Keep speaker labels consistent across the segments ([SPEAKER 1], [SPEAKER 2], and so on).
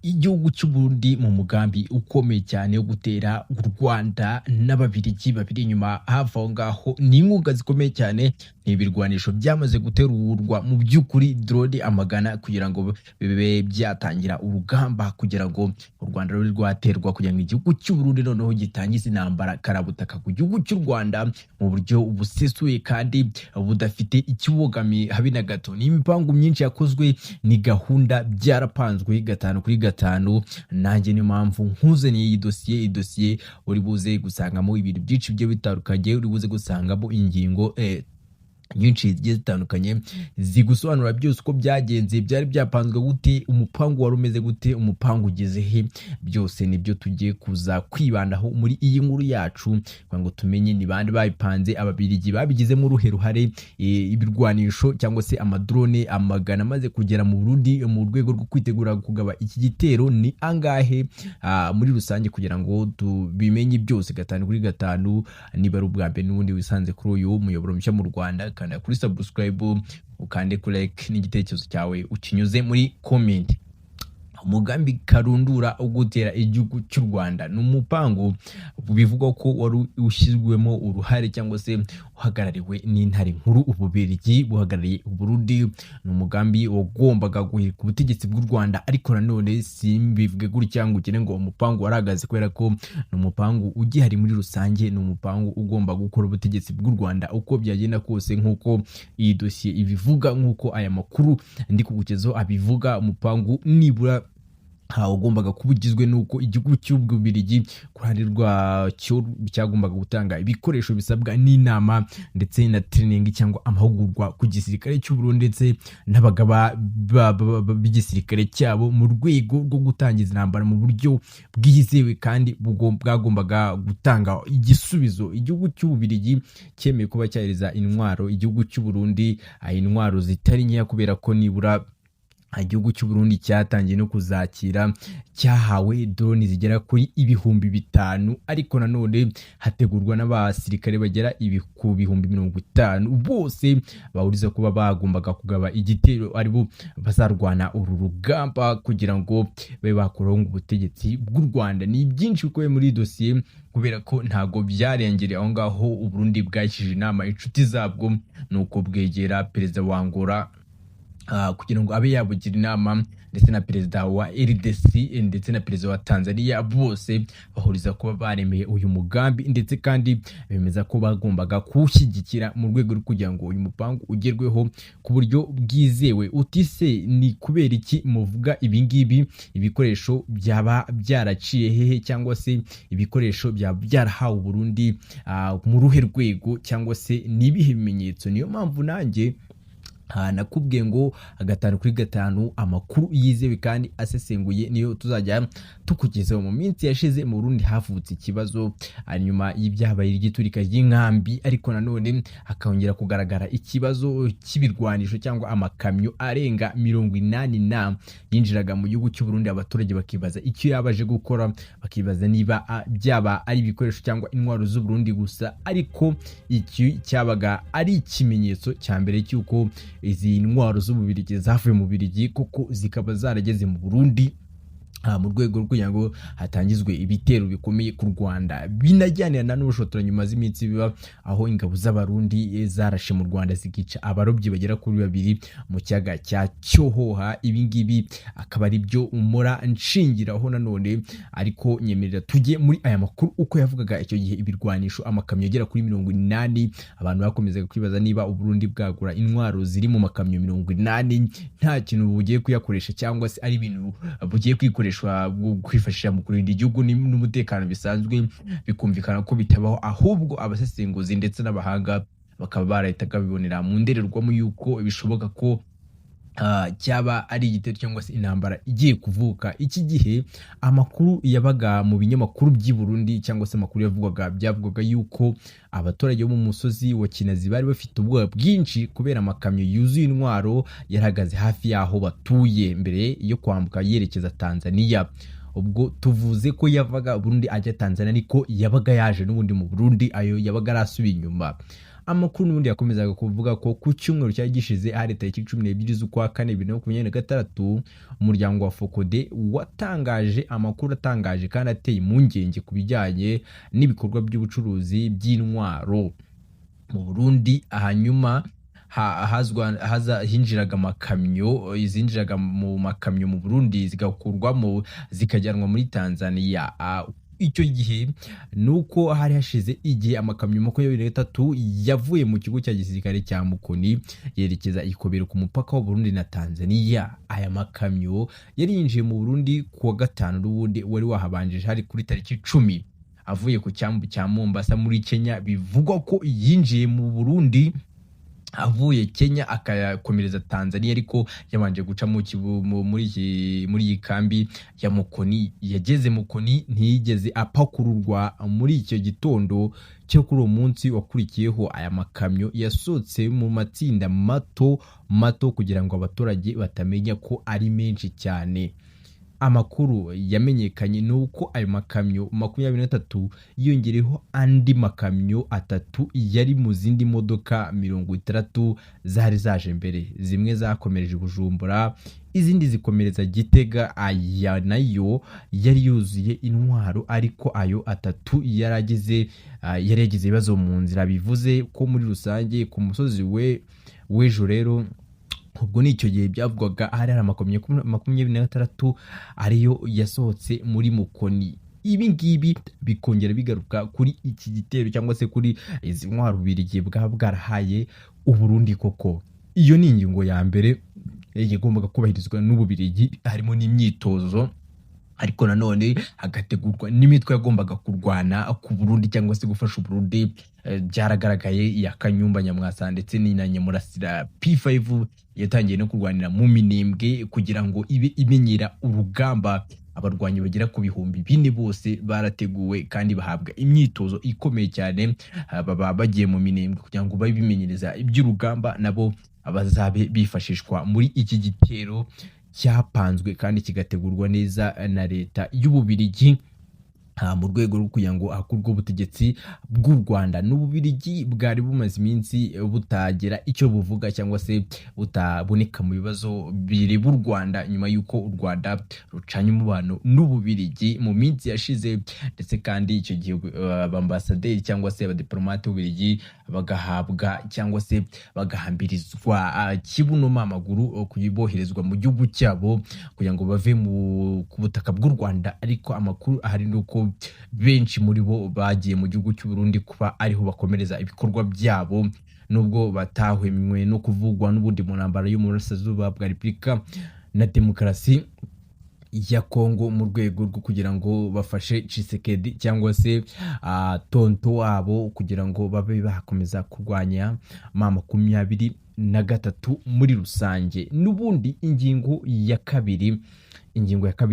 [SPEAKER 1] Igihugu cy'u Burundi mu mugambi ukomeye cyane wo gutera u Rwanda n'Ababiligi babiri inyuma hafi aho ngaho. Ni inkunga zikomeye cyane, ni ibirwanisho byamaze guterurwa, mu by'ukuri drone amagana, kugira ngo bibe byatangira urugamba, kugira ngo u Rwanda rube rwaterwa, kugira ngo igihugu cy'u Burundi noneho gitangize intambara karabutaka ku gihugu cy'u Rwanda mu buryo busesuye kandi budafite ikibogamiye habe na gato. Ni imipango myinshi yakozwe, ni gahunda byarapanzwe gatanu kuri gatanu. Nanjye niyo mpamvu nkuzaniye iyi dosiye. Iyi dosiye uri buze gusangamo ibintu byinshi bigiye bitandukanye, uri buze gusangamo ingingo nyinshi zigiye zitandukanye zigusobanura byose uko byagenze, byari byapanzwe gute, umupangu wari umeze gute, umupangu ugeze he. Byose nibyo tugiye kuza kwibandaho muri iyi nkuru yacu, kugira ngo tumenye ni bande babipanze, Ababiligi babigizemo uruhe ruhare, ibirwanisho cyangwa se amadrone amagana amaze kugera mu Burundi mu rwego rwo kwitegura kugaba iki gitero ni angahe muri rusange, kugira ngo tubimenye byose gatanu kuri gatanu. Niba ari ubwa mbere n'ubundi wisanze kuri uyu muyoboro mushya mu Rwanda, kanda kuri subscribe, ukande kuri like, n'igitekerezo cyawe ukinyuze muri comment. Umugambi karundura wo gutera igihugu cy'u Rwanda ni umupangu bivugwa ko wari ushyizwemo uruhare cyangwa se uhagarariwe n'intare nkuru Ububirigi buhagarariye Uburundi. Ni umugambi wagombaga guhirika ubutegetsi bw'u Rwanda, ariko nanone simbivuge gutya ngo ugire ngo umupangu warahagaze, kubera ko ni umupangu ugihari muri rusange. Ni umupangu ugomba gukora ubutegetsi bw'u Rwanda uko byagenda kose, nk'uko iyi dosiye ibivuga, nk'uko aya makuru ndi kukugezaho abivuga. Umupangu nibura ugombaga kuba ugizwe n'uko igihugu cy'Ububirigi ku ruhande rwacyo cyagombaga gutanga ibikoresho bisabwa n'inama ndetse na training cyangwa amahugurwa ku gisirikare cy'u Burundi ndetse n'abagaba b'igisirikare cyabo, mu rwego rwo gutangiza intambara mu buryo bwizewe kandi bwagombaga gutanga igisubizo. Igihugu cy'Ububirigi cyemeye kuba cyahereza intwaro igihugu cy'u Burundi, intwaro zitari nkeya, kubera ko nibura igihugu cy'u Burundi cyatangiye no kuzakira, cyahawe drone zigera kuri 5000, ariko nanone hategurwa n'abasirikare bagera ku 50,000, bose bahuriza kuba bagombaga kugaba igitero, aribo bazarwana uru rugamba kugira ngo babe bakuraho ubutegetsi bw'u Rwanda. Ni byinshi bikubiye muri iyi dosiye, kubera ko ntago byarengereye aho ngaho. U Burundi bwakije inama inshuti zabwo, nuko bwegera perezida wa Angola kugira ngo abe yabugira inama, ndetse na perezida wa RDC ndetse na perezida wa Tanzania, bose bahuriza kuba baremeye uyu mugambi, ndetse kandi bemeza ko bagombaga kuwushyigikira mu rwego rwo kugira ngo uyu mupangu ugerweho ku buryo bwizewe. Utise ni kubera iki muvuga ibi ngibi? Ibikoresho byaba byaraciye hehe, cyangwa se ibikoresho byaba byarahawe Burundi mu ruhe rwego, cyangwa se ni ibihe bimenyetso? Niyo mpamvu nanjye nakubwiye ngo gatanu kuri gatanu, amakuru yizewe kandi asesenguye niyo tuzajya tukugezaho. Mu minsi yashize mu Burundi havutse ikibazo nyuma y'ibyabaye ry'iturika ry'inkambi, ariko nanone hakongera kugaragara ikibazo cy'ibirwanisho cyangwa amakamyo arenga 80 na yinjiraga mu gihugu cy'u Burundi, abaturage bakibaza icyo yaba aje gukora, bakibaza niba byaba ari ibikoresho cyangwa intwaro z'u Burundi gusa. Ariko iki cyabaga ari ikimenyetso cya mbere cy'uko izi ntwaro z'Ububirigi zavuye mu Bubiligi koko zikaba zarageze mu Burundi mu rwego rwo kugira ngo hatangizwe ibitero bikomeye ku Rwanda, binajyanirana n'ubushotoranyi nyuma z'iminsi biba, aho ingabo z'Abarundi zarashe mu Rwanda zikica abarobyi bagera kuri babiri mu kiyaga cya Cyohoha. Ibi ngibi akaba ari byo umora nshingiraho nanone, ariko nyemerera tujye muri aya makuru uko yavugaga icyo gihe. Ibirwanisho, amakamyo agera kuri 80, abantu bakomezaga kwibaza niba Uburundi bwagura intwaro ziri mu makamyo 80 nta kintu bugiye kuyakoresha, cyangwa se ari ibintu bugiye kwikoresha kwifashisha mu kurinda igihugu n'umutekano bisanzwe, bikumvikana ko bitabaho. Ahubwo abasesenguzi ndetse n'abahanga bakaba barahitaga babibonera mu ndorerwamo y'uko bishoboka ko cyaba ari igitero cyangwa se intambara igiye kuvuka. Iki gihe amakuru yabaga mu binyamakuru by'i Burundi, cyangwa se amakuru yavugwaga, byavugwaga yuko abaturage bo mu musozi wa Kinazi bari bafite ubwoba bwinshi kubera amakamyo yuzuye intwaro yarahagaze hafi y'aho batuye mbere yo kwambuka yerekeza Tanzania. Ubwo tuvuze ko yavaga Burundi ajya Tanzania, ariko yabaga yaje n'ubundi mu Burundi, ayo yabaga arasubiye inyuma. Amakuru n'ubundi yakomezaga kuvuga ko ku cyumweru cyari gishize, hari tariki 12 z'ukwa kane 2026, umuryango wa FOCODE watangaje amakuru atangaje kandi ateye impungenge ku bijyanye n'ibikorwa by'ubucuruzi by'intwaro mu Burundi. Hanyuma haza hinjiraga amakamyo, zinjiraga mu makamyo mu Burundi zigakurwamo zikajyanwa muri Tanzania. Icyo gihe ni uko hari hashize igihe amakamyo 23 yavuye mu kigo cya gisirikare cya Mukoni yerekeza i Kobero ku mupaka w'u Burundi na Tanzania. Aya makamyo yari yinjiye mu Burundi ku wa gatanu n'ubundi wari wahabanjije, hari kuri tariki 10, avuye ku cyambu cya Mombasa muri Kenya. Bivugwa ko yinjiye mu Burundi avuye Kenya akayakomereza Tanzania, ariko yabanje guca mu kibu- mu- muri iki- muri iyi kambi ya Mukoni. Yageze Mukoni ntiyigeze apakururwa muri icyo gitondo cyo kuri uwo munsi wakurikiyeho. Aya makamyo yasohotse mu matsinda mato mato kugira ngo abaturage batamenya ko ari menshi cyane. Amakuru yamenyekanye ni uko ayo makamyo 23 yiyongereho andi makamyo atatu yari mu zindi modoka 60 zari zaje mbere. Zimwe zakomereje Bujumbura, izindi zikomereza Gitega. Aya nayo yari yuzuye intwaro, ariko ayo atatu yari yagize ibibazo mu nzira. Bivuze ko muri rusange ku musozi we w'ejo rero, ubwo ni icyo gihe byavugwaga, hari amakamyo 26 ariyo yasohotse muri Mukoni. Ibi ngibi bikongera bigaruka kuri iki gitero cyangwa se kuri izi ntwaro Ububiligi bwaba bwarahaye Uburundi koko. Iyo ni ingingo ya mbere yagombaga kubahirizwa n'Ububiligi, harimo n'imyitozo, ariko nanone hagategurwa n'imitwe yagombaga kurwana ku Burundi cyangwa se gufasha Uburundi. Byaragaragaye ya Kanyumba Nyamwasa ndetse na Nyamurasira P5 yatangiye no kurwanira mu Minembwe kugira ngo ibe imenyera urugamba. Abarwanyi bagera ku 4000 bose barateguwe kandi bahabwa imyitozo ikomeye cyane. Baba bagiye mu Minembwe kugira ngo babe bimenyereza iby'urugamba, nabo bazabe bifashishwa muri iki gitero cyapanzwe kandi kigategurwa neza na leta y'Ububirigi mu rwego rwo kugira ngo hakurwe ubutegetsi bw'u Rwanda. N'Ububirigi bwari bumaze iminsi butagira icyo buvuga cyangwa se butaboneka mu bibazo bireba u Rwanda, nyuma y'uko u Rwanda rucanye umubano n'Ububirigi mu minsi yashize. Ndetse kandi icyo gihe abambasaderi cyangwa se abadiplomate b'Ububirigi bagahabwa cyangwa se bagahambirizwa kibuno amaguru boherezwa mu gihugu cyabo kugira ngo bave ku butaka bw'u Rwanda. Ariko amakuru ahari ni uko benshi muri bo bagiye mu gihugu cy'u Burundi kuba ariho bakomereza ibikorwa byabo, nubwo batahwemwe no kuvugwa n'ubundi mu ntambara yo mu burasirazuba bwa Repubulika na Demokarasi ya Kongo, mu rwego rwo kugira ngo bafashe Tshisekedi cyangwa se tonto wabo kugira ngo babe bakomeza kurwanya M23 muri rusange. N'ubundi ingingo ya kabiri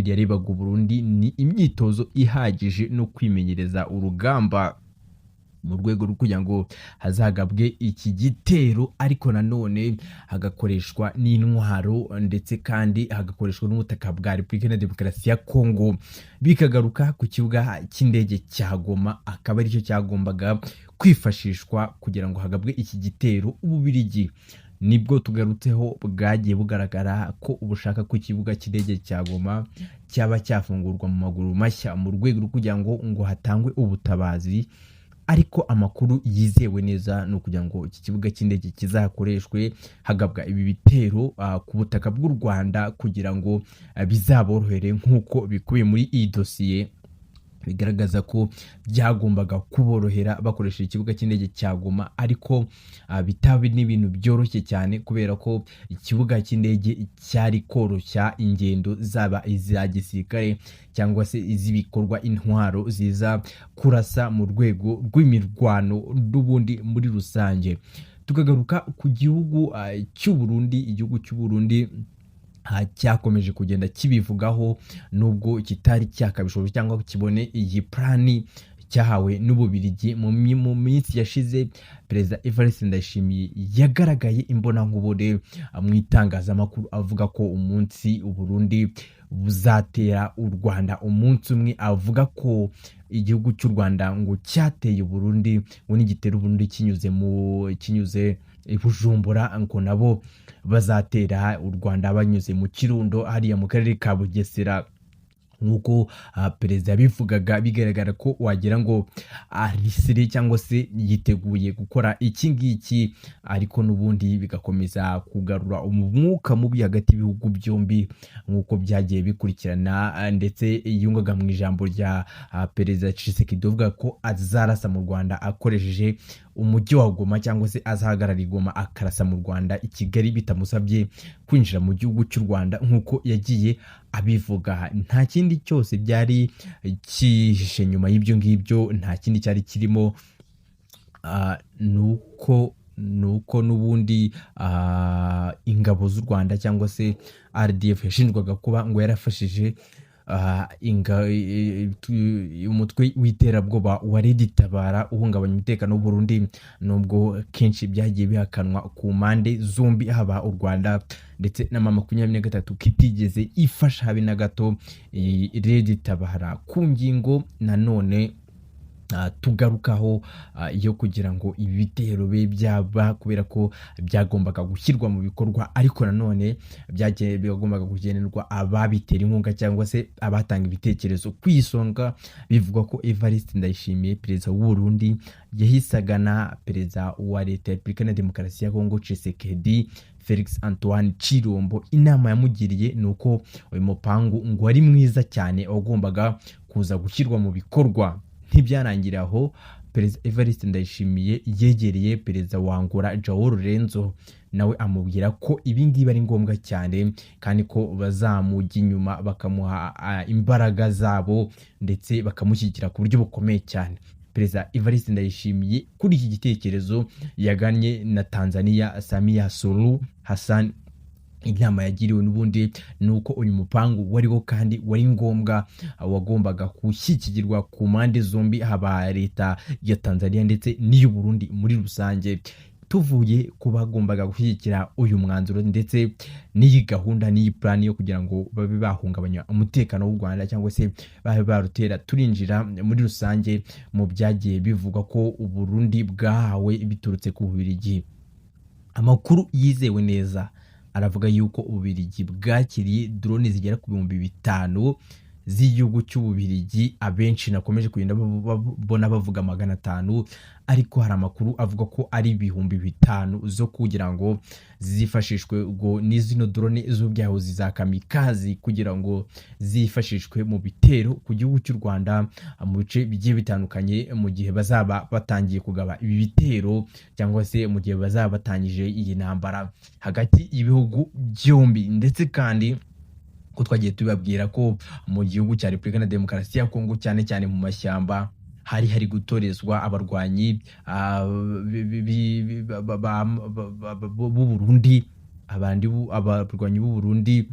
[SPEAKER 1] yarebaga Uburundi ni imyitozo ihagije no kwimenyereza urugamba mu rwego rwo kugira ngo hazagabwe iki gitero, ariko nanone hagakoreshwa n'intwaro ndetse kandi hagakoreshwa n'ubutaka bwa Repubulika na Demokarasi ya Kongo. Bikagaruka ku kibuga cy'indege cya Goma, akaba aricyo cyagombaga kwifashishwa kugira ngo hagabwe iki gitero. Ububirigi nibwo tugarutseho bwagiye bugaragara ko ubushaka ko ikibuga cy'indege cya Goma cyaba cyafungurwa mu maguru mashya mu rwego rwo kugira ngo hatangwe ubutabazi. Ariko amakuru yizewe neza ni ukugira ngo iki kibuga cy'indege kizakoreshwe hagabwa ibi bitero ku butaka bw'u Rwanda, kugira ngo bizaborohere nk'uko bikubiye muri iyi dosiye bigaragaza ko byagombaga kuborohera bakoresheje ikibuga cy'indege cya Goma. Ariko bitaba n'ibintu byoroshye cyane, kubera ko ikibuga cy'indege cyari koroshya ingendo, zaba iza gisirikare cyangwa se iz'ibikorwa, intwaro ziza kurasa mu rwego rw'imirwano n'ubundi muri rusange. Tukagaruka ku gihugu cy'u Burundi. Igihugu cy'u Burundi cyakomeje kugenda kibivugaho, nubwo kitari cyakabishoboye cyangwa kibone iyi plan cyahawe n'Ububirigi. Mu minsi yashize Perezida Evariste Ndayishimiye yagaragaye imbonankubone mu itangazamakuru avuga ko umunsi Uburundi buzatera u Rwanda umunsi umwe. Avuga ko igihugu cy'u Rwanda ngo cyateye Burundi, ngo nigitera Burundi kinyuze i Bujumbura, ngo nabo bazatera u Rwanda banyuze mu Kirundo hariya mu karere ka Bugesera, nk'uko perezida yabivugaga. Bigaragara ko wagira ngo arisire cyangwa se yiteguye gukora iki ngiki, ariko n'ubundi bigakomeza kugarura umwuka mubi hagati y'ibihugu byombi nk'uko byagiye bikurikirana. Ndetse yungaga mu ijambo rya perezida Tshisekedi avuga ko azarasa mu Rwanda akoresheje umujyi wa Goma, cyangwa se azahagarara i Goma akarasa mu Rwanda i Kigali bitamusabye kwinjira mu gihugu cy'u Rwanda, nk'uko yagiye abivuga. Nta kindi cyose byari cyihishe nyuma y'ibyo ngibyo, nta kindi cyari kirimo, nuko n'ubundi ingabo z'u Rwanda cyangwa se RDF yashinjwaga kuba ngo yarafashije umutwe w'iterabwoba wa Red Tabara uhungabanya umutekano w'u Burundi, nubwo kenshi byagiye bihakanwa ku mpande zombi, haba u Rwanda ndetse na M23 kitigeze ifasha habe na gato Red Tabara. Ku ngingo nanone tugarukaho yo kugira ngo ibi bitero bibe byaba, kubera ko byagombaga gushyirwa mu bikorwa, ariko nanone byagombaga kugenerwa ababitera inkunga cyangwa se abatanga ibitekerezo. Ku isonga bivugwa ko Evariste Ndayishimiye, perezida w'u Burundi, yahise agana perezida wa Leta ya Repubulika na Demokarasi ya Kongo, Tshisekedi Felix Antoine Tshilombo. Inama yamugiriye ni uko uyu mupangu ngo wari mwiza cyane, wagombaga kuza gushyirwa mu bikorwa. Ntibyarangira aho, perezida Evariste Ndayishimiye yegereye perezida wa Angola, João Lourenço, nawe amubwira ko ibi ngibi ari ngombwa cyane kandi ko bazamujya inyuma, bakamuha imbaraga zabo ndetse bakamushyigikira ku buryo bukomeye cyane. Perezida Evariste Ndayishimiye kuri iki gitekerezo yagannye na Tanzania, Samia Suluhu Hassan. Inama yagiriwe n'ubundi ni uko uyu mupangu wariho kandi wari ngombwa, wagombaga gushyigikirwa ku mpande zombi, haba leta ya Tanzania ndetse n'iy'u Burundi muri rusange. Tuvuye ku bagombaga gushyigikira uyu mwanzuro ndetse n'iyi gahunda n'iyi plan yo kugira ngo babe bahungabanya umutekano w'u Rwanda cyangwa se babe barutera, turinjira muri rusange mu byagiye bivugwa ko u Burundi bwahawe biturutse ku Bubiligi. Amakuru yizewe neza aravuga yuko Ububiligi bwakiriye drone zigera ku 5000 z'igihugu cy'Ububiligi. Abenshi nakomeje kugenda babona bavuga 500, ariko hari amakuru avuga ko ari 5000 zo kugira ngo zifashishwe ubwo ni zino drone z'ubwiyahuzi za kamikazi, kugira ngo zifashishwe mu bitero ku gihugu cy'u Rwanda mu bice bigiye bitandukanye, mu gihe bazaba batangiye kugaba ibi bitero cyangwa se mu gihe bazaba batangije iyi ntambara hagati y'ibihugu byombi. Ndetse kandi ko twagiye tubabwira ko mu gihugu cya Repubulika na Demokarasi ya Kongo, cyane cyane mu mashyamba, hari gutorezwa abarwanyi b'u Burundi, abandi abarwanyi b'u Burundi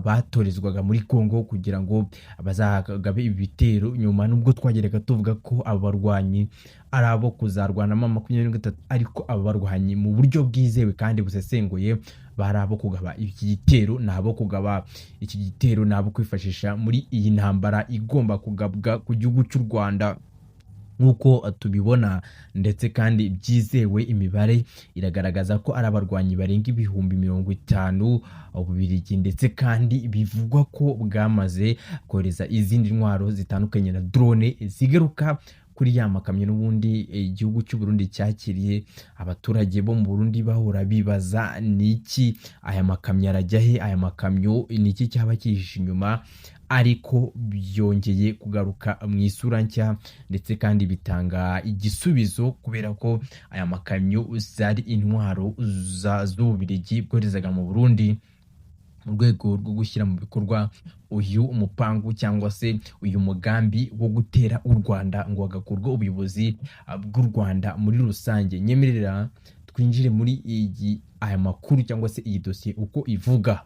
[SPEAKER 1] batorezwaga muri Kongo kugira ngo bazagabe ibi bitero nyuma. Nubwo twageraga tuvuga ko aba barwanyi ari abo kuzarwanamo 23, ariko aba barwanyi mu buryo bwizewe kandi busesenguye bari abo kugaba iki gitero, ni abo kugaba iki gitero, ni abo kwifashisha muri iyi ntambara igomba kugabwa ku gihugu cy'u Rwanda nk'uko tubibona. Ndetse kandi byizewe, imibare iragaragaza ko ari abarwanyi barenga 50,000 Ububiligi, ndetse kandi bivugwa ko bwamaze kohereza izindi ntwaro zitandukanye na drone zigaruka kuri ya makamyo n'ubundi igihugu cy'u Burundi cyakiriye. Abaturage bo mu Burundi bahora bibaza: ni iki aya makamyo arajya he? Aya makamyo ni iki cyaba cyihishe inyuma? Ariko byongeye kugaruka mu isura nshya, ndetse kandi bitanga igisubizo, kubera ko aya makamyo zari intwaro z'Ububiligi bwoherezaga mu Burundi mu rwego rwo gushyira mu bikorwa uyu mupangu cyangwa se uyu mugambi wo gutera u Rwanda ngo hagakurwa ubuyobozi bw'u Rwanda muri rusange. Nyemerera twinjire muri iyi aya makuru cyangwa se iyi dosiye uko ivuga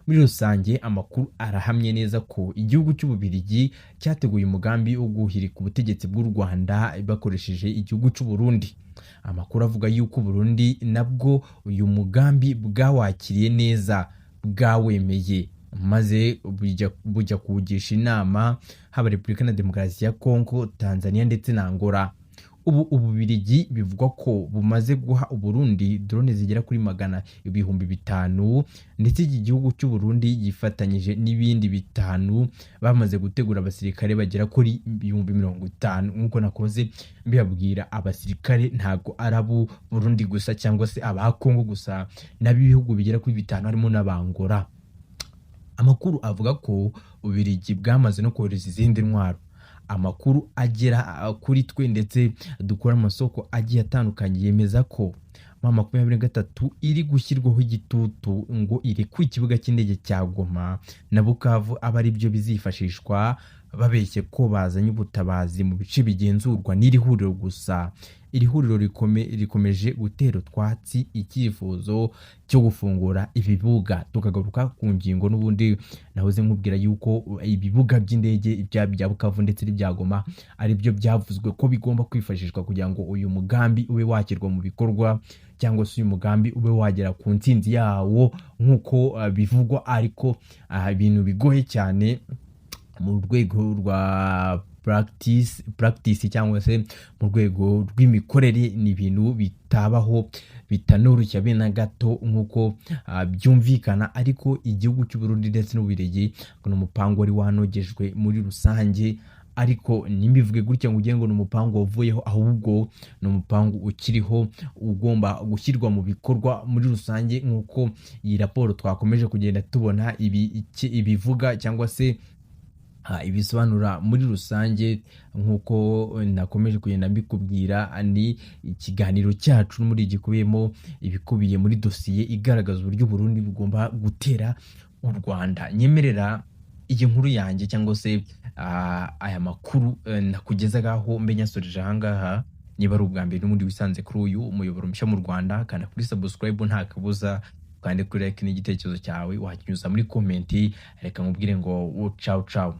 [SPEAKER 1] muri rusange. Amakuru arahamye neza ko igihugu cy'Ububiligi cyateguye umugambi wo guhirika ubutegetsi bw'u Rwanda bakoresheje igihugu cy'u Burundi. Amakuru avuga yuko Burundi nabwo uyu mugambi bwawakiriye neza, bwawemeye. Maze bujya kuwugisha inama haba Repubulika na Demokarasi ya Kongo, Tanzania ndetse na Angola. Ubu Ububirigi bivugwa ko bumaze guha Uburundi drone zigera kuri 500,000, ndetse iki gihugu cy'u Burundi gifatanyije n'ibindi 5 bamaze gutegura abasirikare bagera kuri 50,000. Nk'uko nakoze mbibabwira, abasirikare ntago ari abo Burundi gusa cyangwa se aba Kongo gusa, n'ab'ibihugu bigera kuri 5 harimo n'Abangora. Amakuru avuga ko Ububirigi bwamaze no kohereza izindi ntwaro. Amakuru agera kuri twe ndetse dukura amasoko agiye atandukanye yemeza ko M23 iri gushyirwaho igitutu ngo irekure ikibuga cy'indege cya Goma na Bukavu, aba ari byo bizifashishwa babeshye ko bazanye ubutabazi mu bice bigenzurwa n'iri huriro. Gusa iri huriro rikomeje gutera utwatsi icyifuzo cyo gufungura ibibuga. Tukagaruka ku ngingo n'ubundi nahoze nkubwira yuko ibibuga by'indege bya Bukavu ndetse n'ibya Goma ari byo byavuzwe ko bigomba kwifashishwa kugira ngo uyu mugambi ube washyirwa mu bikorwa, cyangwa se uyu mugambi ube wagera ku ntsinzi yawo nk'uko bivugwa. Ariko ibintu bigoye cyane mu rwego rwa practice cyangwa se mu rwego rw'imikorere, ni ibintu bitabaho, bitanoroshya be na gato nk'uko byumvikana. Ariko igihugu cy'u Burundi ndetse n'Ububiligi ngo ni umupango wari wanogejwe muri rusange. Ariko nimbivuge gutya ngo ugire ngo ni umupango wavuyeho, ahubwo ni umupango ukiriho ugomba gushyirwa mu bikorwa muri rusange, nk'uko iyi raporo twakomeje kugenda tubona ibivuga cyangwa se ibisobanura muri rusange. Nk'uko nakomeje kugenda mbikubwira, ni ikiganiro cyacu muri gikubiyemo ibikubiye muri dosiye igaragaza uburyo Burundi bugomba gutera u Rwanda. Nyemerera iyi nkuru yanjye cyangwa se aya makuru nakugezagaho mbe nyasoreje ahangaha. Niba ari ubwa mbere n'ubundi wisanze kuri uyu umuyoboro mushya mu Rwanda, kanda kuri subscribe nta kabuza, kandi kuri like, n'igitekerezo cyawe wakinyuza muri comment. Reka nkubwire ngo ciao ciao.